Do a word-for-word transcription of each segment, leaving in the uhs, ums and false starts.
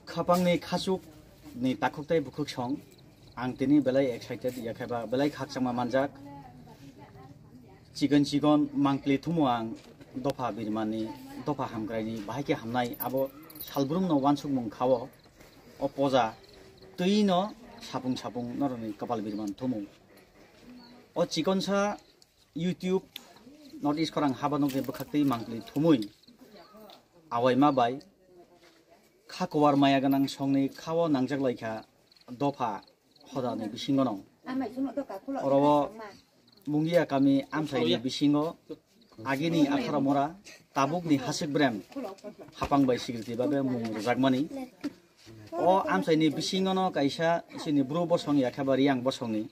Khapangni khachuk ni takhuk tei bukhuk song, ang tini belai excited, yakheba belai khakchangma manjak. Chikon chikon mangpli thumo ang dopha birmani, dopha hamkraini bahai khe hamnai, abo salbrum no wansukmung khao, o poja twi no sapung sapung noroni kapal birman thumo. O chikonsa YouTube North East khorang haba nokni bwkhaktwi mangpli thumui awaima bai kha kuwar maya gwnang songni khao nangjak laikha dopha hodani bisingo no. Oro o Mungia kami amchaini bisingo agini atharo mora tabukni hasik brem hapang bai sigriti babe mung rwjakmani. O amchaini bisingo no kaisa chini bru bosong yakheba Riang bosongni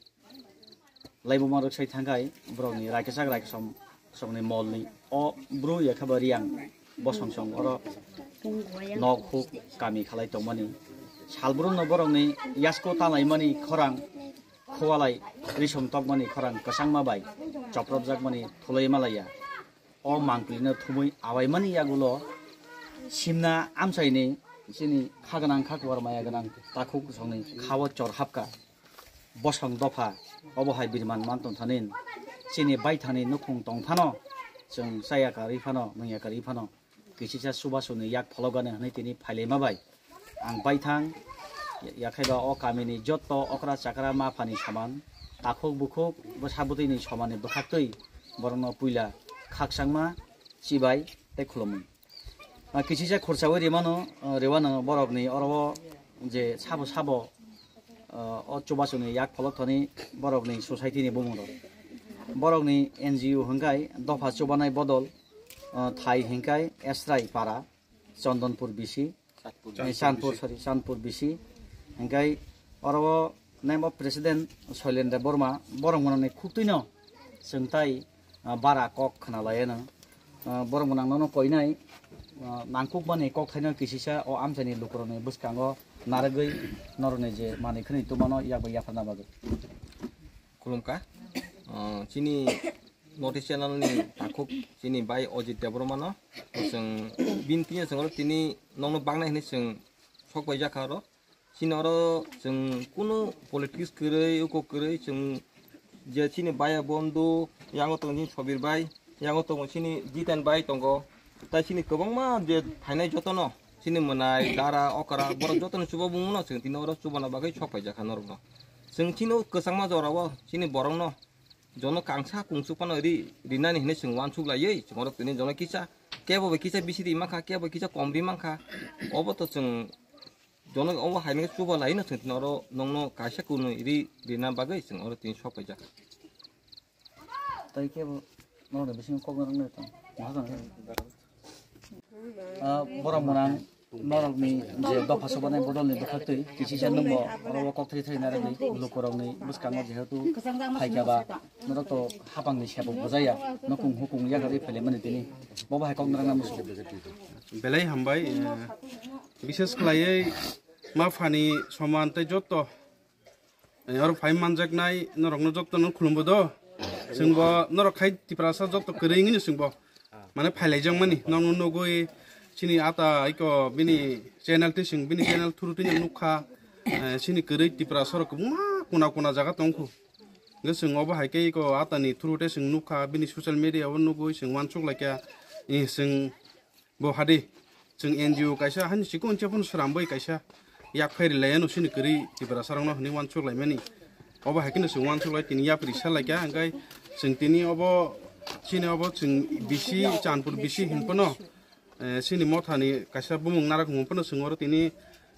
laibuma rwksai thangkhai borokni raikhasak raikhasom songni molni o bru yakheba Riang bosong song oro nok huk kami khalai tongmani. Salbrum no borokni yasko talaimani khorang khuwalai risom tokmani khorang kwchangma bai chopropjakmani thulai malaiya. O mangpli no thumui awaimani yagulo simna amchaini chini kha gwnang kha kuwar maya gwnang takhuk songni khao chor hapka. Bosong dopha obo hai birman man tong thanin chini baithani nukhung tong phano chwng chaya karwi phano nungya karwi phano kisisa chubasuni yak phologani hwnwi tini phailaima bai ang baithang yakhaiba o kamini jotto okra chakra maphani soman takhuk bukhuk bwsa bwtwini somani bwkhaktwi borokno puila khakchangma chibai tei khulumung. Ah, kisisa khursawi rimano, ah, rewano borokni oro o je sabo sabo, ah, o chubasuni yak pholok thani borokni society ni bumung rok. Borokni N G O hwnkhe dopha chubanai bodol, ah, thai hwnkhe Esrai para, Chondonpur bisi, eh, Chandpur, sorry, Chandpur bisi. Hwnkhe oro o name of president Soilendra Borma, borok monani khuktwino chwng tai ah, bara kok khna lai no. Ah, borok mwnang nono koinai, ah, nangkukmani kok thaino kisisa o amchaini lukurokni bwskango narwgwi norokni je manwi khwnwi tongmano yakbai yapharna bagwi. Khulumkha. Ah, chini North East Channel ni takhuk chini bai Ojit Debbarma no chwng bini tini chwng oro tini nokno baknai hwnwi chwng sok paijak kha oro. Chini oro chwng kunu politics kwrwi, uko kwrwi, chwng je chini baya bondhu, yango tongo chini Sobir bai, yango tongo chini Jiten bai tongo. Tai chini kwbangma je phainai jotono, chini mwnai, dara, okra, borok jotono chuba bumungno chwng tini oro chubana bagwi sok paijak kha norokno. Chwng chini o kwchangma jorao chini borokno jono kangsa kungsuk phano ri, rinani hinwi chwng uansuk laiwi, chwng oro tini jono kisa, kebo bai kisa bisi ri mankha, kebo bai kisa kom ri mankha. Obo to chwng Jono obo hai nokhe chuba lai no chwng tini oro nokno kaisa kunu ri rina bagwi chwng oro tini sok paijak. Tai kebo norokni bisingo kok narwknai tong, maha tong khe? Ah, borok mwnang norokni je dopha sobanai bodolni bwkhaktwi kisisa nwngbo oro o kok thai thai narwgwi lukurokni bwskango jehetu phaikha ba norok to hapangni sebo bujaya nokung hukung yakarwi phailaimani tini bobo hai kok narwkna muchung. Belai hambai, eh, Bishes khlaiwi ma phani soman tei jotto, eh, oro phai manjaknai norokno jottono khulumbo do. Chwngbo norok khai Tiprasa jotto kwrwi wngwi no chwngbo. Mane phailaijak mani nokno nugwi chini ata iko bini channel twi chwng bini channel through twi nukha, eh, chini kwrwi Tiprasa rok kwbangma kuna kuna jaga tongkhu. Hwnkhe chwng obo hai khe iko atani through tei chwng nukha bini social media o nugwi chwng uansuk laikha, eh, chwng Bo hadi, chwng N G O kaisa hani chikon chepon sramboi kaisa yak phai rilai ano chini kwrwi Tiprasa rokno hwnwi uansuk laimani. Obo hai kheno chwng uansuk lai tini yapri sa laikha, hwnkhe chwng tini obo chini obo chwng bisi Chandpur bisi hinphano, eh, chini mothani kaisa bumung narak hinphano chwng oro tini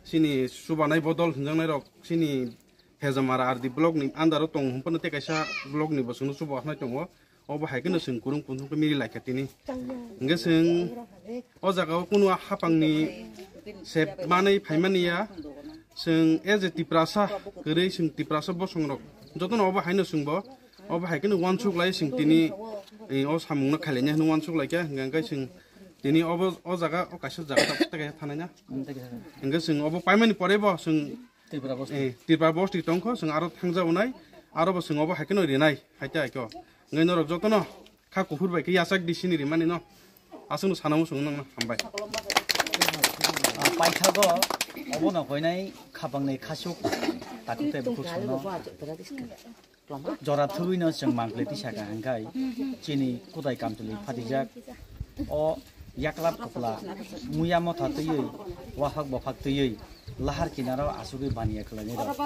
chini chubanai bodol hinjaknai rok chini Hejamara R D block ni under o tong hinphano tei kaisa block ni bo chwngno chuba wngnai tongo. Obo hai kheno chwng kwrwng kunthung khe miri laikha tini. Hwnkhe chwng o jaga o kunu hapang ni sep manwi phaimani ya. Chwng as a Tiprasa kwrwi chwng Tiprasa bosong rok jotono obo haino chwngbo obo hai kheno uansuk lai chwng tini, eh, o samung no khailaina hwnwi uansuk laikha. Hwnkhe chwng tini obo o jaga o kaisa jaga tak tak thanai na. Hwnkhe chwng obo paimani pore bo chwng Tripura bosti. Eh, Tripura bosti tongkho, chwng aro thangjaonai, aro bo chwng obo hai kheno rinai, hai tei hai kho. Hwnkhe norok jotono kha kuphur bai khe yachak di sini rimani no. Aswkno sana muchungo nokno hambai. Ah, paithago Obono koinai khapangni khasuk takhuk tei bukhuk songno jora thwino chwng mangpli tisa ka hangkai chini kutai kamchwlwi phatijak. O yaklap kwpla muya motha twiwi waphak bophak twiwi lahar kinaro asugwi baniya khlainai rok.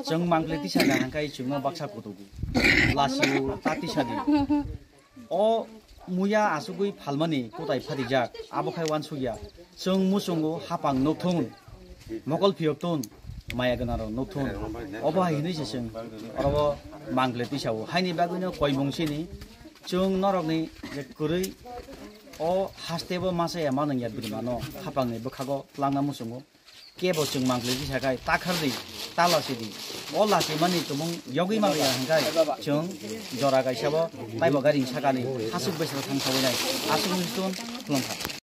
Chwng mangpli tisa ka hangkai chwngno baksa kutugo. Lasio ta tisa di. O muya asugwi phalmani kutai phatijak, abo khai wansukya. Chwng muchungo hapang nukthun, mokol phiyokthun, maya gwnangrok nukthun. Obo hai hinwi se chwng orobo mangpli tisao. Haini bagwino koimung sini chwng norokni je kwrwi o hasteo masa ya manwng ya birmano hapangni bwkhago twlangna muchungo. Kebo chwng mangpli tisa khai ta khardi, ta lasidi. O lasimani tumung yogwi manliya hwnkhe chwng jora kaisabo taibo gari sakani hasuk besero thang sawi nai. Aswk wngwi chwng khulumkha.